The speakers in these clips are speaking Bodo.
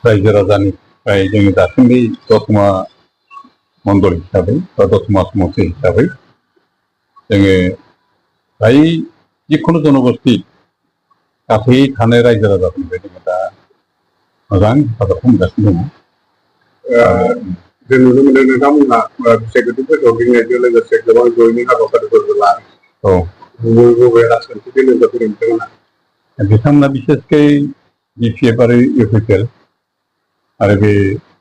रायजो राजानिफ्राय जोङो दासिमबो दतमा मण्डल हिसाबै बा दतमा समष्टि हिसाबै जोङो फ्राय जिखुनु जनगोष्ठी गासै थानाय रायजो राजाफोरनिफ्राय जोङो दा मोजां हेफाजाबखौ मोनगासिनो दङ। जों नुनो मोनो नोंथांमोनहा बिसायख'थिफोरखौ गिनायजों लोगोसे गोबां जयैनो हाबाफारिफोरबो लायो। बबे राजखान्थिजों लोगोफोर बिथांमोना बिसेसकै BPF आरो UPPL आरो बे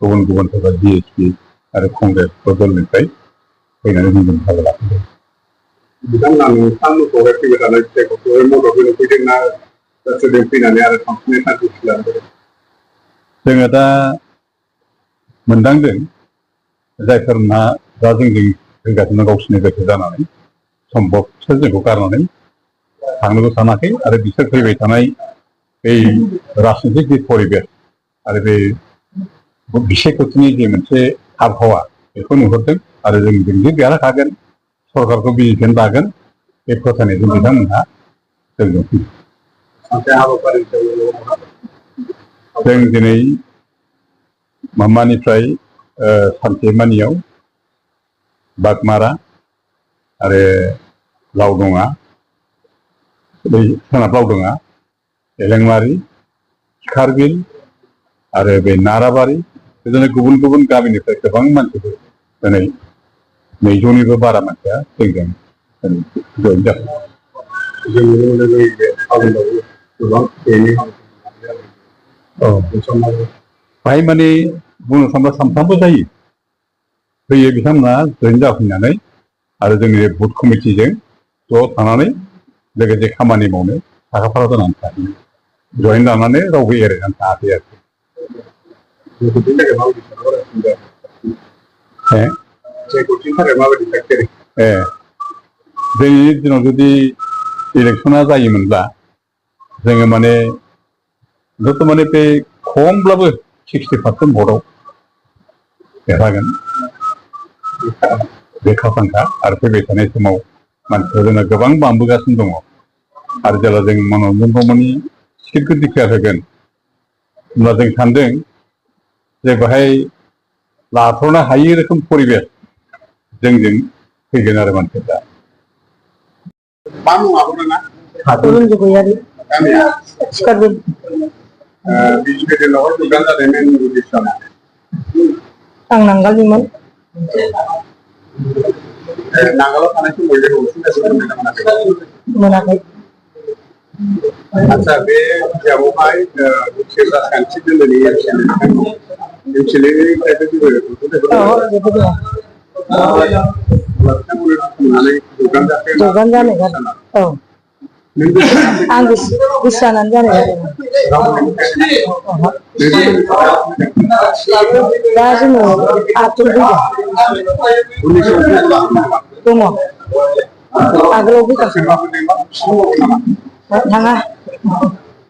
गुबुन गुबुन GSP आरो कंग्रेस दलनिफ्राय फैनानै जोंजों बाहागो लाफैदों। बिथांमोना नोंथांमोनखौहाय फैबाय थानाय फिथाइखौहाय मदद होनो फैदोंना सोरजों फैनानै आरो थांफिननो थांखि लादों? जोङो दा मोनदांदों जायफोरना दा जोंजों फैगासिनो गावसिनि गोसो जानानै सम्भबसो जोंखौ गारनानै थांनोबो सानाखै आरो बिसोर फैबाय थानाय बै राजनितिक जि परिबेस आरो बे बिसायख'थिनि जे मोनसे आबहावा बेखौ नुहुरदों आरो जोंजों देरहाखागोन सरकारखौ बिजिरगोन लागोन बे फोथायनायजों बिथांमोनहा जोंजों जों दिनै मामानिफ्राय सानसेमानियाव बागमारा आरो लावदङा बै सोनाब लावदङा एलेंमारि खारगिल आरो बे नाराबारि बिदिनो गुबुन गुबुन गामिनिफ्राय गोबां मानसिफोर दिनै 200निबो बारा मानसिया जोंजों जयेन जादों। जों नुनो मोनो नैबे टाउनावबो गोबां बाहाय माने बुंनो थाङोब्ला सानफ्रामबो जायो फैयो बिथांमोना जयेन जाफैनानै आरो जोंनि बुथ कमिटिजों ज' थानानै लोगोसे खामानि मावनो साखाफारा जानानै थायो। जयेन लानानै रावबो एरायनानै थायाखै आरोखि। दिनैनि दिनाव जुदि इलेक्सना जायोमोनब्ला जोङो माने माने बे खमब्लाबो 60% भटआव देरहागोन बे खाफांखा आरो फैबाय थानाय समाव मानसिफ्रा जोंना गोबां बांबोगासिनो दङ आरो जेब्ला जों मनरन्जन ब्रह्मनि टिकेटखौ डिक्लेयार होगोन होनब्ला जों सानदों जे बेहाय लाथ्र'नो हायै रोखोम परिबेस जोंजों फैगोन आरो मानसिफ्रा। मा मुङाबो नोंना? रन्जु गयारि सिखारबिल बिजिपिएलआवहाय दुगान जानायनि उद्देश्यआ आं नांगालनिमोन। नांगालाव थानाय समाव जेबो उसुबिदा मोनाखै। आच्छा बे बिजाबावहाय राजखान्थि दोलोनि एमसिएलएनिफ्रायबो जेबो जेबो दङ। दुगान जानाय औ आं गोसो जानानै जानाय दा जोङो आथुर दङ आगोलाव फैगासिनो थाङा